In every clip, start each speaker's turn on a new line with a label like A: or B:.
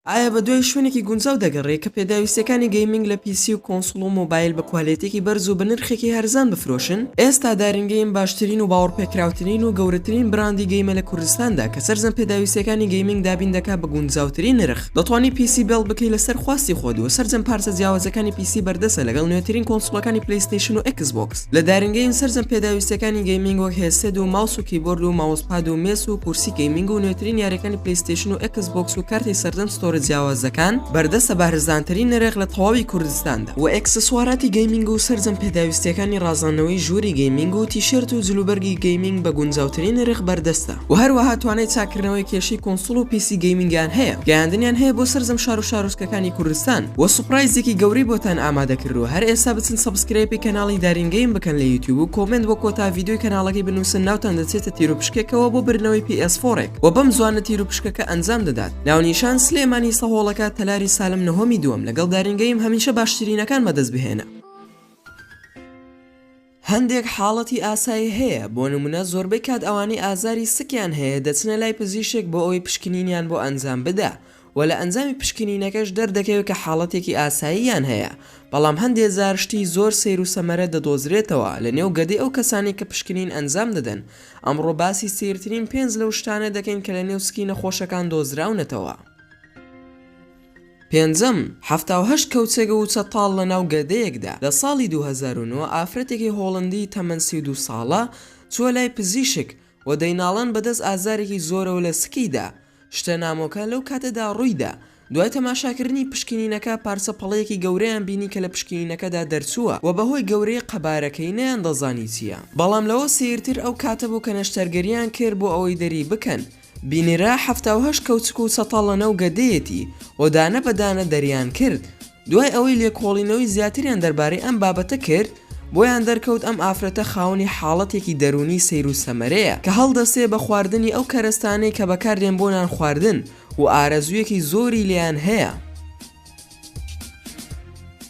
A: ئایا بەدوای شوێنێکی گونجاو دەگەڕێی کە پێداویستیەکانی gaming لە PC و console و مۆبایل بە کوالێتیەکی بەرز و بە نرخێکی هەرزان بفرۆشن؟ ئێستا دارین گەیم باشترین و باوەڕپێکراوترین و گەورەترین براندی game ە لە کوردستاندا کە سەرجەم پێداویستیەکانی gaming دابین دەکا بە گونجاوترین نرخ. دەتوانی PC build بکەی لەسەر خواستی خۆت و سەرجەم پارچە جیاوازەکانی PC بەردەستە لەگەڵ نوێترین console ەکانی پلەیستەیشن و ئێکس بۆکس. لە دارین گەیم سەرجەم پێداویستیەکانی gaming وەک headset و ماوس و کیبۆرد و mousepad و مێز و کورسی gaming و نوێترین یاریەکانی پلەیستەیشن و ئێکس بۆکس و کارتی سەرجەم store ە جیاوازەکان بەردەستە بە هەرزانترین نرخ لە تەواوی کوردستاندا. وە ئێکسسواراتی gaming و سەرجەم پێداویستیەکانی ڕازاندنەوەی ژووری gaming و تیشێرت و جلوبەرگی gaming بە گونجاوترین نرخ بەردەستە. وە هەروەها توانای چاککردنەوەی کێشەی console و PC gaming یان هەیە گەیاندنیان هەیە بۆ سەرجەم شار و شارۆچکەکانی کوردستان وە surprise ێکی گەورەی بۆتان ئامادە کردووە هەر ئێستا بچن subscribe ی کەناڵی دارین گەیم بکەن لە یوتیوب و comment بۆ کۆتا ڤیدیۆی کەناڵەکەی بنوسن ناوتان دەچێتە تیروپشکێکەوە بۆ بردنەوەی PS four ێک وە بەم زوانە تیروپشکەکە ئەنجام دەدات ناونیشان سلێمانی سەهۆڵەکە تەلاری سالم نهۆمی دووەم لەگەڵ دارین گەیم هەمیشە باشترینەکان بەدەست بهێنە. هەندێک حاڵەتی ئاسایی هەیە، بۆ نمونە زۆربەی کات ئەوانەی ئازاری سکیان هەیە دەچنە لای پزیشک بۆ ئەوەی پشکنینیان بۆ ئەنجام بدا و لە ئەنجامی پشکنینەکەش دەردەکەوێت کە حاڵەتێکی ئاساییان هەیە، بەڵام هەندێ جار شتی زۆر سەیر و سەمەرە دەدۆزرێتەوە لە نێو گەدەی ئەو کەسانەی کە پشکنین ئەنجام دەدەن، ئەمڕۆ باسی سەیرترین پێنج لەو شتانە دەکەین کە لە نێو سکی نەخۆشەکان دۆزراونەتەوە. پێنجەم، 78 کەوچەگە و چەتاڵ لە ناو گەدەیەکدا، لە ساڵی 2009 ئافرەتێکی هۆڵندی تەمەن 32 ساڵە چووە لای پزیشک و دەیناڵاند بەدەست ئازارێکی زۆرەوە لە سکیدا، شتە نامۆکە لەو کاتەدا ڕوویدا، دوای تەماشاکردنی پشکنینەکە پارچە پەڵەیەکی گەورەیان بینی کە لە پشکنینەکەدا دەرچووە و بەهۆی گەورەی قەبارەکەی نەیاندەزانی چییە، بەڵام لەوە سەیرتر ئەو کاتە بوو کە نەشتەرگەریان کرد بۆ ئەوەی دەری بکەن، بینرا 78 کەوچک و چەتاڵ لەناو گەدەیەتی و دانە بە دانە دەریان کرد، دوای ئەوەی لێکۆڵینەوەی زیاتریان دەربارەی ئەم بابەتە کرد، بۆیان دەرکەوت ئەم ئافرەتە خاوەنی حاڵەتێکی دەروونی سەیر و سەمەرەیە کە هەڵدەستێ بە خواردنی ئەو کەرەستانەی کە بەکاردێن بۆ نان خواردن و ئارەزوویەکی زۆری لێیان هەیە.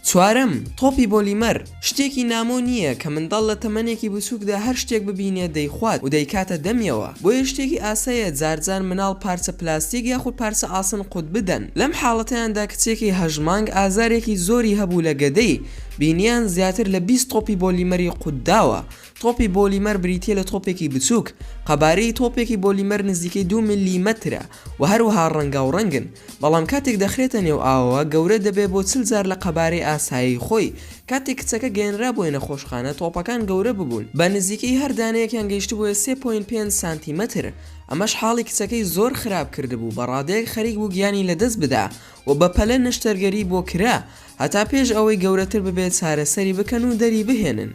A: چوارەم، تۆپی بۆلیمەر، شتێکی نامۆ نییە کە منداڵ لە تەمەنێکی بچووکدا هەر شتێک ببینێت دەیخوات و دەیکاتە دەمیەوە، بۆیە شتێکی ئاسایە جار جار مناڵ پارچە پلاستیک یاخود پارچە ئاسن قوت بدەن، لەم حاڵەتەیاندا کچێکی هەشت مانگ ئازارێکی زۆری هەبوو لە گەدەی، بینیان زیاتر لە 20 تۆپی بۆلیمەری قوت داوە، تۆپی بۆلیمەر بریتییە لە تۆپێکی بچووک، قەبارەی تۆپێکی بۆلیمەر نزیکەی دوو ملیمەترە و هەروەها ڕەنگاوڕەنگن، بەڵام کاتێک دەخرێتە نێو ئاوەوە گەورە دەبێت بۆ 40 جار لە قەبارەی ئاسایی خۆی، کاتێک کچەکە گەیەنرابووە نەخۆشخانە تۆپەکان گەورە ببوون بە نزیکەی هەر دانەیەکیان گەیشتبووە سێ point پێنج سانتیمەتر، ئەمەش حاڵی کچەکەی زۆر خراپ کردبوو بە ڕادەیەک خەریک بوو گیانی لەدەست بدا و بەپەلە نەشتەرگەری بۆ کرا هەتا پێش ئەوەی گەورەتر ببێت چارەسەری بکەن و دەری بهێنن.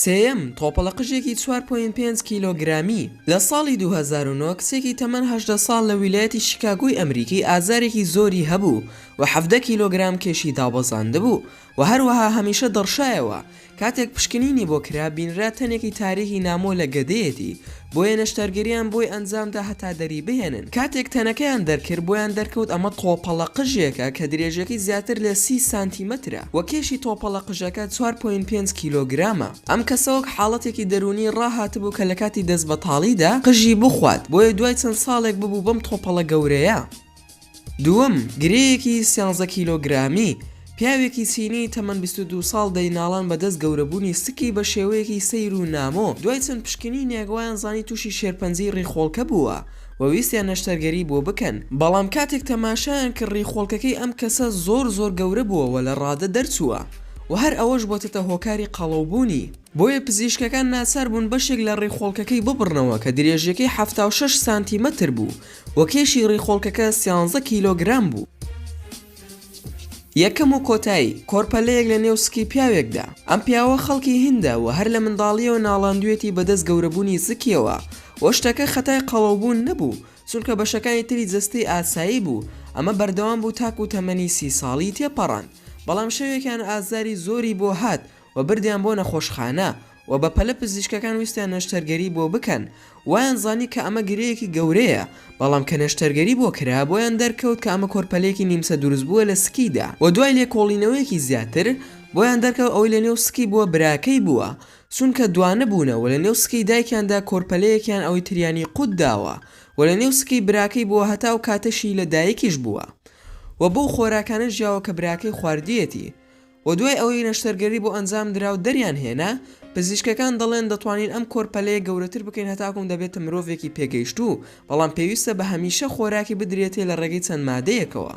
A: سێیەم، تۆپەڵە قژێکی چوار point پێنج کیلۆگرامی. لە ساڵی 2009 کچێکی تەمەن 18 ساڵ لە ویلایەتی شیکاگۆی ئەمریکی ئازارێکی زۆری هەبوو و 17 کیلۆگرام کێشی دابەزاندبوو و هەروەها هەمیشە دەڕشایەوە، کاتێک پشکنینی بۆ کرا بینرا تەنێکی تاریکی نامۆ لە گەدەیەتی، بۆیە نەشتەرگەریان بۆی ئەنجامدا هەتا دەری بهێنن. کاتێک تەنەکەیان دەرکرد بۆیان دەرکەوت ئەمە تۆپەڵە قژێکە کە درێژیەکەی زیاتر لە 30 سانتیمەترە و کێشی تۆپەڵە قژەکە چوار point پێنج کیلۆگرامە. ئەم کەسە وەک حاڵەتێکی دەروونی ڕاهاتبوو کە لەکاتی دەستبەتاڵیدا قژی بخوات، بۆیە دوای چەند ساڵێک ببوو بەم تۆپەڵە گەورەیە. دووەم، گرێیەکی سیانزە کیلۆگرامی، پیاوێکی چینی تەمەن 22 ساڵ دەیناڵان بەدەست گەورەبوونی سکی بە شێوەیەکی سەیر و نامۆ، دوای چەند پشکنینێک وایان زانی تووشی شێرپەنجەی ڕیخۆڵکە بووە و ویستیان نەشتەرگەری بۆ بکەن، بەڵام کاتێک تەماشایان کرد ڕیخۆڵکەکەی ئەم کەسە زۆر زۆر گەورە بووە و لە ڕادە دەرچووە و هەر ئەوەش بۆتەتە هۆکاری قەڵەوبوونی، بۆیە پزیشکەکان ناچار بوون بەشێک لە ڕیخۆڵکەکەی ببڕنەوە کە درێژیەکەی 76 سانتیمەتر بوو. و کێشی ڕیخۆڵکەکە سیانزە کیلۆگرام بوو. یەکەم و کۆتایی، کۆرپەلەیەک لە نێو سکی پیاوێکدا. ئەم پیاوە خەڵکی هیندە و هەر لە منداڵییەوە ناڵاندوویەتی بەدەست گەورەبوونی سکیەوە و شتەکە خەتای قەڵەوبوون نەبوو، چونکە بەشەکانی تری جەستەی ئاسایی بوو، ئەمە بەردەوام بوو تاکوو تەمەنی سی ساڵی تێپەڕاند، بەڵام شەوێکیان ئازاری زۆری بۆ هات و بردیان بۆ نەخۆشخانە و بە پەلە پزیشکەکان ویستیان نەشتەرگەری بۆ بکەن وایان زانی کە ئەمە گرێیەکی گەورەیە بەڵام کە نەشتەرگەری بۆ کرا بۆیان دەرکەوت کە ئەمە کۆرپەلەیەکی نیمچە دروستبووە لە سکیدا و دوای لێکۆڵینەوەیەکی زیاتر بۆیان دەرکەوت ئەوەی لە نێو سکی بووە براکەی بووە. چونکە دوانە بوونە و لە نێو سکی دایکیاندا کۆرپەلەیەکیان ئەوی تریانی قوت داوە و لە نێو سکی براکەی بووە هەتا ئەو کاتەشی لە دایکیش بووە و بەو خۆراکانە ژیاوە کە براکەی خواردیەتی و دوای ئەوەی نەشتەرگەری بۆ ئەنجام درا و دەریان هێنا، پزیشکەکان دەڵێن دەتوانین ئەم کۆرپەلەیە گەورەتر بکەین هەتاکوم دەبێتە مرۆڤێکی پێگەیشتوو، بەڵام پێویستە بە هەمیشە خۆراکی بدرێتێ لە ڕێگەی چەند مادەیەکەوە.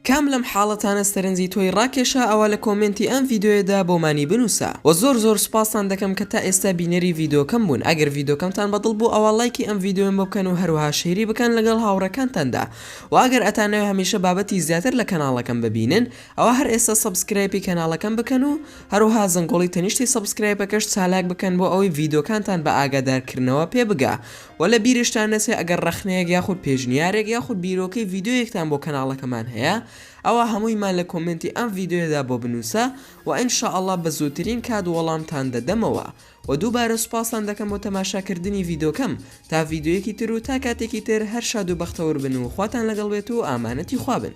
A: کام لەم حاڵەتانە سەرنجی تۆی ڕاکێشا ئەوا لە کۆمێنتی ئەم ڤیدۆیەدا بۆمانی بنوسە. وە زۆر زۆر سوپاستان دەکەم کە تا ئێستا بینەری ڤیدۆکەم بوون ئەگەر ڤیدۆکەمتان بەدڵ بوو ئەوا ڵایکی ئەم ڤیدۆیەم بۆ بکەن و هەروەها share ی بکەن لەگەڵ هاوڕێکانتاندا وە ئەگەر ئەتانەوێ هەمیشە بابەتی زیاتر لە کەناڵەکەم ببینن ئەوا هەر ئێستا subscribe ی کەناڵەکەم بکەن و هەروەها زەنگۆڵی تەنیشتی subscribe ەکەش چالاک بکەن بۆ ئەوەی ڤیدۆکانتان بە ئاگادارکردنەوە پێ بگا وە لە بیرشتان نەچێ ئەگەر ڕەخنەیەک یاخود پێشنیارێک یاخود بیرۆکەی ڤیدۆیەکتان بۆ کەناڵەکەمان هەیە ئەوا هەموویمان لە کۆمێنتی ئەم ڤیدۆیەدا بۆ بنوسە وە ان شاء اللە بە زووترین کات وەڵامتان دەدەمەوە وە دووبارە سوپاستان دەکەم بۆ تەماشاکردنی ڤیدۆکەم تا ڤیدۆیەکی تر و تا کاتێکی تر هەر شاد و بەختەوەر بن و خواتان لەگەڵ بێت و ئامانەتی خوا بن.